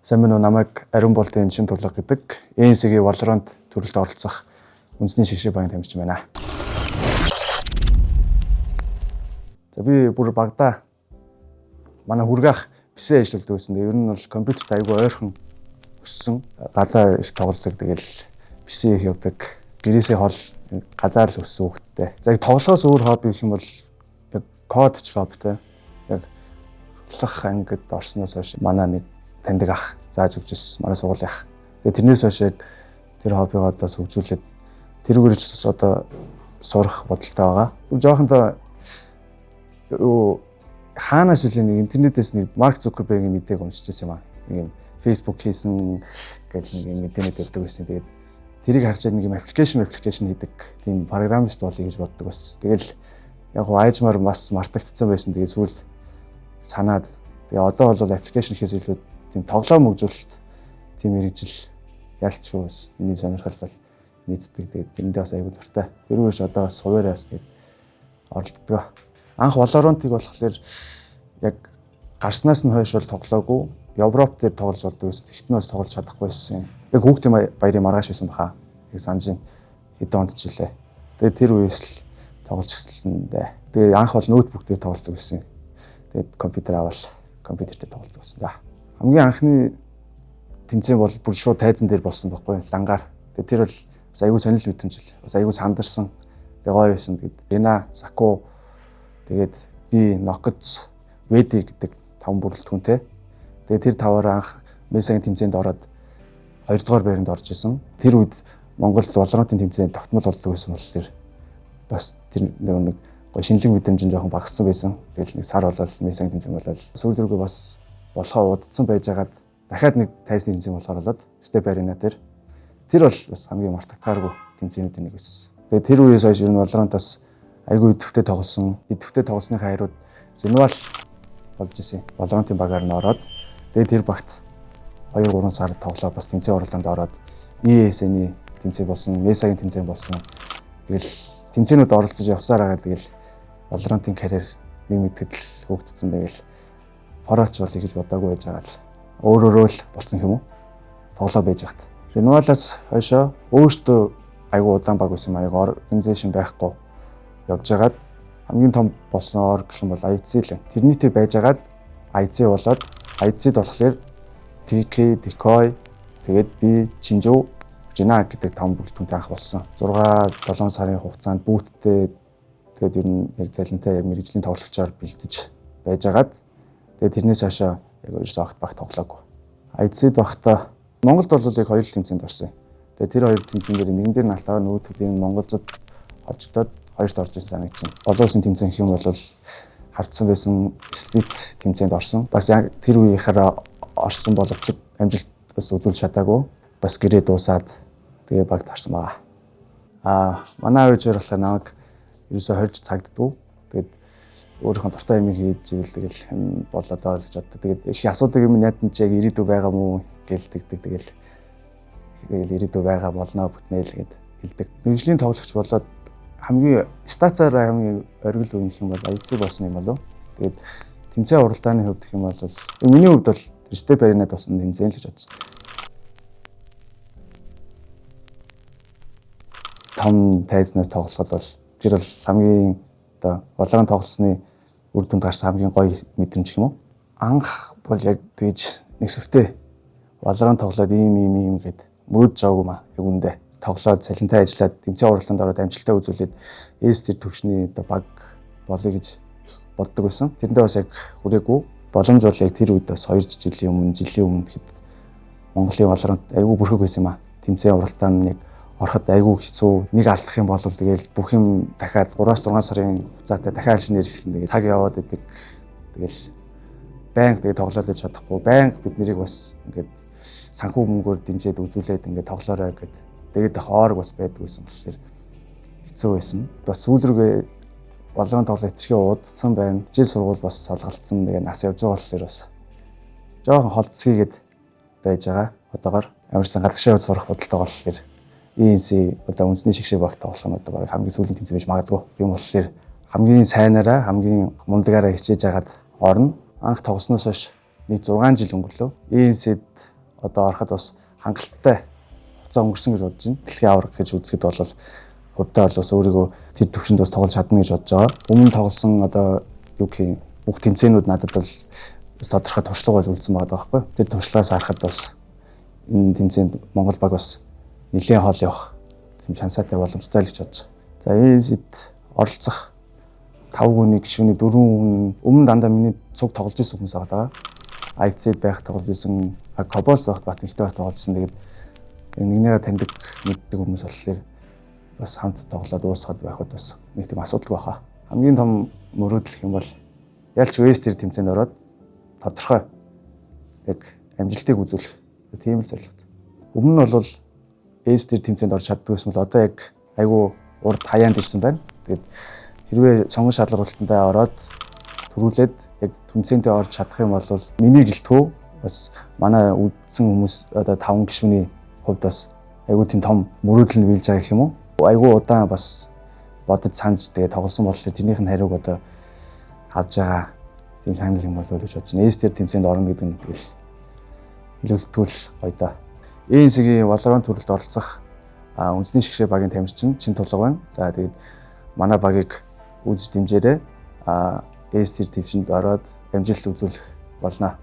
Сайн байна уу? Намайг Ариун болдын шин тулга гэдэг ENC-ийн Valorant төрөлд оролцох үндэсний шигшээ багийн тамирчин байна. За би бүр багада манай хүргээх PC ажилладаг байсан. Ер нь бол компьютерт айгүй ойрхон өссөн. Гадаа их тоглодог. Тэгэл PC их явдаг. Гэрээсээ хол гадаа л өссөн хүүхэдтэй. За яг тоглохоос өөр хобби гэх юм бол яг код ч хоббитой. Яг лах ангид орсноос хойш манай нэг таньдаг ах зааж өгч ирсэн. Манай сургуулийн ах. Тэгээ тэрнээс хойш яг тэр хоббигоо одоо хөгжүүлээд тэрүүгээр ч бас одоо сурах бодолтой байгаа. Жоохондоо юу хаанаас үлээ нэг интернетээс нэг Марк Зукербергийн мэдээг уншиж байсан юм аа. Нэг юм Facebook хийсэн гэл нэг юм мэдээлэл өгдөг байсан. Тэгээд тэрийг харчаад нэг юм application хийдэг тийм программист болъё гэж боддог бас. Тэгэл яг гоо айжмаар бас мартагдсан байсан. Тэгээд сүүлд санаад тэгээ одоо бол application хийхээс илүү тийм тоглоом хөгжүүлэлт тийм мэргэжил ялчгүй бас миний сонирхол бол нийцдэг. Тэгээд тэрэндээ бас аягүй дуртай. Тэрүүгээс одоо бас хуваараа бас тэгээд оролддог. Анх Valorant-ыг болохоор яг гарснаас нь хойш бол тоглоогүй. Европ дээр тоглож болдог байсан. Тэгт нь бас тоглож чадахгүй байсан. Яг хүүхдийн баярын маргааш байсан баха. Яг санаж байна. Хэдэн онд ч үлээ. Тэгээд тэр үеэс л тоглож эхэлсэн дээ. Тэгээд анх бол ноутбук дээр тоглодог байсан. Тэгээд компьютер аваад компьютер дээр тоглодог байсан да. Хамгийн анхны тэмцээн бол бүр шууд тайзан дээр болсон байхгүй лангаар. Тэгээд тэр бол бас аягүй сонирхол мэдрэмж л. Бас аягүй сандарсан. Тэгээд гоё байсан. Тэгээд Рена, Саку тэгээд би Нокц, Веди гэдэг таван бүрэлдэхүүнтэй. Тэгээд тэр таваараа анх Месагийн тэмцээнд ороод 2 дугаар байранд орж исэн. Тэр үед Монголд Valorant-ын тэмцээн тогтмол болдог байсан болохоор бас тэр нэг гоё шинэлэг мэдрэмж нь жоохон багассан байсан. Тэгэл нэг сар болол Месагийн тэмцээн болол сүүл рүүгээ бас болохоо удацсан байжгаад дахиад нэг тайзны тэмцээн болохоор болоод Step Arena дээр тэр бол бас хамгийн мартагдахааргүй тэмцээнүүдийн нэг байсан. Тэгээд тэр үеэс хойш ер нь Valorant-аас айгүй идэвхтэй тоглосон. Идэвхтэй тоглосныхаа хариуд Renewal болж исэн. Valorant-ын багаар нь ороод тэгээд тэр багт 2 3 сар тоглоо бас тэмцээн уралдаанд ороод ESN-ий тэмцээн болсон, Mesa-гийн тэмцээн болсон. Тэгэл тэмцээнүүд оролцож явсаар байгаа тэгэл Valorant-ын карьер нэг мэдгэдэл хөөгдсөн. Тэгэл pro ч болъё гэж бодоагүй байж байгаа л өөрөөрөө л болцсон юм уу? Тоглоо байж хат. Renewal-аас хойшоо өөртөө айгүй удаан баг байсан маяг organization байхгүй явж хагаад хамгийн том болсон org гэх юм бол IC л. Тэрнийтэй байжгаад IC болоод IC-д болохоор TK, Decoy тэгээд би Чинжүү, Жина гэдэг таван бүрэлдэхүүнтэй анх болсон. 6 7 сарын хугацаанд boot-тэй тэгээд ер нь яг залинтай яг мэргэжлийн тоглогчоор бэлдэж байжгаад тэгээд тэрнээс хойшоо яг ерөөсөө огт баг тоглоогүй. IC-д байхдаа Монголд бол яг хоёр тэмцээнд орсон. Тэгээд тэр хоёр тэмцээн дээр нэгэн дээр нь алтаа нөгөөдөл нь Монголзод хожигдоод хоёрт орж ирсэн санагдаж байна. Олон улсын тэмцээн гэх юм бол хардсан байсан split тэмцээнд орсон. Бас яг тэр үеийнхээр орсон боловч амжилт бас үзүүлж чадаагүй. Бас гэрээ дуусаад тэгээ багт харсан байгаа. Аа манай аав ээжээр болохоор намайг ерөөсөө хорж цагддгүй. Тэгээд өөрийнхөө дуртай юм хийж ивэл тэгэл юм болоод гэж боддог. Тэгээд их асуудаг юм ядан чи яг ирээдүй байгаа мó гээл тэгдэг. Тэгэл тэгэл ирээдүй байгаа болно бүтнэ л гэд хэлдэг. Мэргэжлийн тоглогч болоод хамгийн стацаараа хамгийн оргил үе юм бол IC болсон юм болов. Тэгээд тэмцээн уралдааны хувьд гэх юм бол миний хувьд бол Step Arena-д болсон тэмцээн л гэж бодсон. Том тайзнаас тоглоход бол тэр бол хамгийн одоо Valorant тоглосны үр дүнд гарсан хамгийн гоё мэдрэмж гэх юм уу? Анх бол яг тэгж нэг сүртэй Valorant тоглоод ийм ийм ийм гэд мөрөд жаагүй маа яг үндэ. Тоглоод цалинтай ажиллаад тэмцээн уралдаанд ороод амжилттай үзүүлээд S тэр төвшний одоо баг болъё гэж боддог байсан. Тэрэндээ бас яг хүрээгүй. Боломж бол яг тэр үед бас 2 жилийн өмнө, жилийн өмнө гэхэд Монголын Valorant айгүй бүрхэг байсан юм аа. Тэмцээн уралдаанд нэг ороход айгүй хэцүү. Нэг алдах юм бол тэгэл бүх юм дахиад 3-6 сарын хугацаатай дахиад шинээр эхэлнэ. Тэгээд цаг яваад идэг. Тэгэл байнга тэгээд тоглоод байж чадахгүй. Байнга бид нарыг бас ингээд санхүү мөнгөөр дэмжиж үзүүлээд ингээд тоглоорой гэд. Тэгээд их орг бас байдаг байсан болохоор хэцүү байсан. Бас сүүл рүүгээ Valorant тоглох хэтэрхий удсан байна. Хичээл сургууль бас салгалтсан. Тэгээ нас явж байгаа болохоор бас жоохон холдсгийгээд байж байгаа. Одоогор ямарсан гадагшаа явж сурах бодолтой болохоор ENC одоо үндэсний шигшээ багт тоглох нь одоо бараг хамгийн сүүлийн тэмцээн байж магадгүй. Тийм болохоор хамгийн сайнараа хамгийн мундагаараа хичээж агаад орно. Анх тоглосноос хойш нэг 6 жил өнгөрлөө. ENC-д одоо ороход бас хангалттай хугацаа өнгөрсөн гэж бодож байна. Дэлхийн аварга гэж үзэхэд бол хувьдаа бол бас өөрийгөө тэр төвшөнд бас тоглож чадна гэж бодож байгаа. Өмнө тоглосон одоо юу гэх юм бүх тэмцээнүүд надад бол бас тодорхой туршлага болж үлдсэн байгаа байхгүй. Тэр туршлагаас харахад бас энэ тэмцээнд Монгол баг бас нэлээд хол явах тийм шансаатай, боломжтой л гэж бодож байгаа. За, ENC-д оролцох 5 хүний гишүүний 4 хүн өмнө дандаа миний цуг тоглож исэн хүмүүс байгаа. IC байх тоглож исэн, Коболс байхад Батнэлтэй бас тоглож исэн. Тэгээд нэгнийгээ таньдаг, мэддэг хүмүүс болохоор бас хамт тоглоод уусгаад байхад бас нэг тийм асуудалгүй баха. Хамгийн том мөрөөдөл гэх юм бол ялч S tier тэмцээнд ороод тодорхой яг амжилтыг үзүүлэх тийм л зорилготой. Өмнө нь бол S tier тэмцээнд орж чаддаг байсан бол одоо яг айгүй урд хаяанд ирсэн байна. Тэгээд хэрвээ сонгон шалгаруулалтандаа ороод түрүүлээд яг тэмцээндээ орж чадах юм бол миний гэлтгүү бас манай үдсэн хүмүүс одоо таван гишүүний хувьд бас айгүй тийм том мөрөөдөл нь биелж байгаа гэх юм уу. Айгүй удаан бас бодож санаж, тэгээ тоглосон болохоор тэрнийх нь хариуг одоо авж байгаа тийм шагнал юм болов уу гэж бодож байна. S tier тэмцээнд орно гэдэг нь тэгэл илүүлтгүүл гоё доо. ENC-ийн Valorant төрөлд оролцох үндэсний шигшээ багийн тамирчин Чин Тулга байна. За, тэгээд манай багийг үзэж дэмжээрэй. S tier төвшөнд ороод амжилт үзүүлэх болно.